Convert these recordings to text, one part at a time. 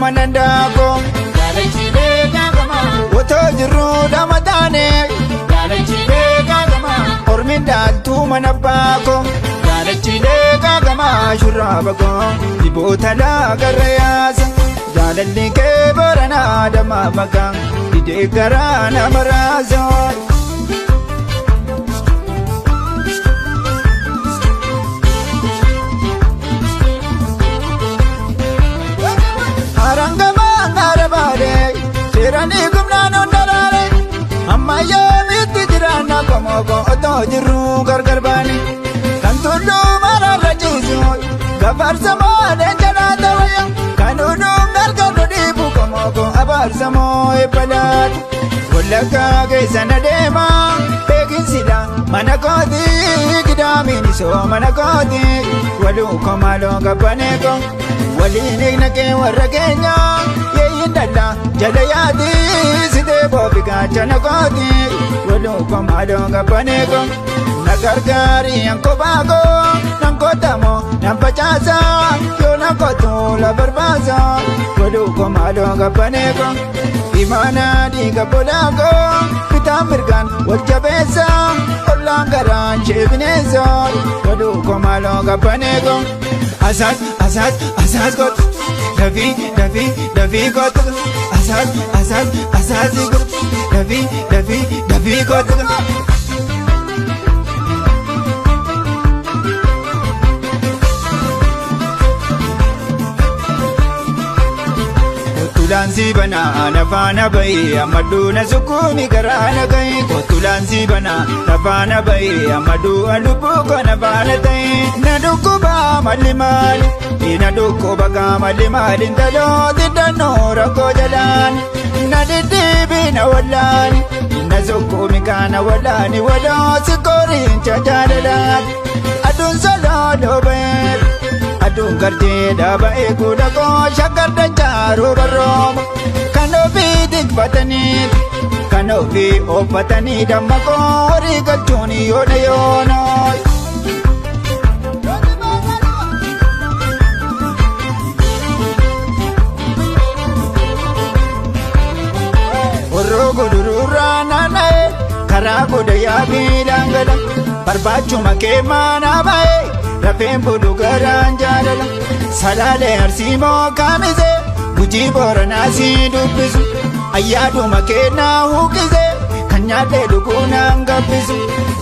mana daakoo. Daalachiilee gaagama. Otoo jirruu lama taane. Daalachiilee gaagama. Ormi dhaaltuu mana baakoo. Daalachiilee gaagama shurraaba koo. Diboota laagarra yaasa. Jaalalli kee baranaa dammaa maka. Didee garaa nama raasa. Harangamaan arabaale seeranii gumnaan ondaraale ammayyaa mitti jiraanna qomoo otoo jirru gargar baane kan tulluu maraarra ciisu gafarsamoo leenjalaa ta'aya kan uduun gargar nu dhiibu qomoo abaarsamoo eebbalaatu wallaggaa keessa na deema beekinsidha mana kooti gidaamiin isoo mana kooti waluu komaaloo qabbaneeko. Waliin eegnakee warra keenya yeeyyiin dallaa jala yaati sidee boobi gaachana kooti waluu komaaloo qabbaneeko. Na gargaari ankobaako nan kotamoo nan facaasa yoo na kotu la barbaasa waluu komaaloo qabbaneeko. Imaana dhiiga bolaako bitaan mirgaan wal jabeessa ollaan garaan sheebineessa waluu komaaloo qabbaneeko. Asaas asaas asaas gootu dafii dafii dafii gootu asaas asaas asaas gootu dafii dafii dafii gootu. Kottulaan si banaa nafaana bahee ammaduu na sukkuumi karaa na gahee. Kottulaan si banaa nafaana bahee ammaduu lubbuu koo nafaana ta'e. Na dhukkuba malli maali? Na dhukkuba malli maali? Intalooti dannoo rakkoo jalaan. Na dhidhiibi na wallaani. Na sukkuumi kana wallaani waloo si koriin jaalalaan. Aduun sololoo bahee. Aduun gartee dhaaba eeguudha koo shaggar dachaaruu barrooma. Kan ofii tikfatanii kan ofii ooffatanii damma koo horii galchuun yoona yoona. Horroo guduruurraa naanna'ee karaa goda yaabii dangala barbaachuma kee maanaa ba'ee. Rafeen bulu garaan jaalala salaalee arsiimoo kamise gujii booranaa si dubbisu ayyaaduma keenaa huqqise kan nyaadhee dhuguu naan gabbisu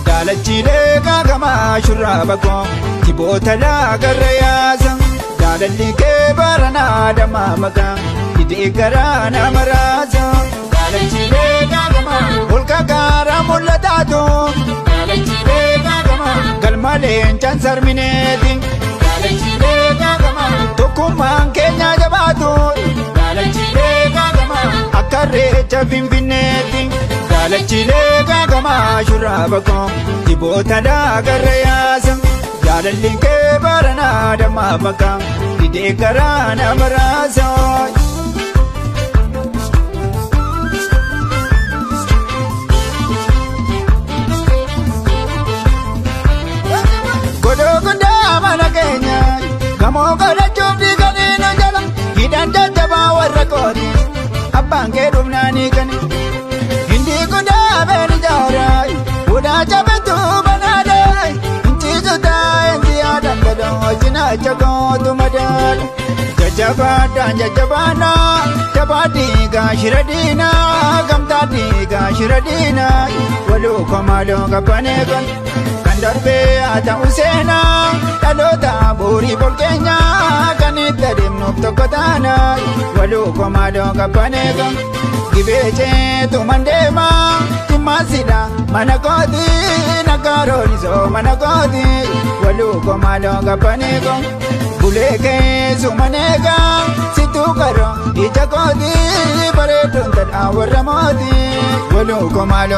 daalachiilee gaagamaa shurraaba koo jiboota laagarra yaasa jaalalli kee baranaa dammaa maqaa didee garaa nama raasa Daalachiilee gaagama. Holqa gaaraa mul'ataatu Daalachiilee gaagama. galmaleen cansarmineeti. Daalachiilee gaagama. Tokkummaan keenya jabaatu Daalachiilee gaagama. akka reecha finfinneetti. Daalachiilee gaagamaa shurraaba koo diboota laagarra yaasa. Jaalalli kee baranaa dammaa maqaa didee garaa nama raasa. Godoo guddaa mana keenya gamoo godhachuuf diiganii nu jala hidhaan jajjabaa warra kooti abbaan kee dhufnaanii kani. Hindi guddaa beeni jaara guddaa jabetu banaadha injiitu taa'e inji yaadaan gadoo cinaacha kootu madaala. Jajjabaadhaan jajjabaanaa jabaa dhiigaa shira diinaa gamtaa dhiigaa shira diinaa waluu komaaloo qabbanee kan. Kan darbee haa ta'u seenaa dhaloota bu'uurii bolkeenyaa kan itti adeemnuuf tokko taana waluu komaaloo qabbaneeka. Gibee ceetu mandeema dhimmaasila mana kooti nagaaroon isoo mana kooti waluu komaaloo qabbaneeka. Bulee keessu maneeka situu karoo ija kooti bareeduun tadhaa warra mooti waluu komaaloo.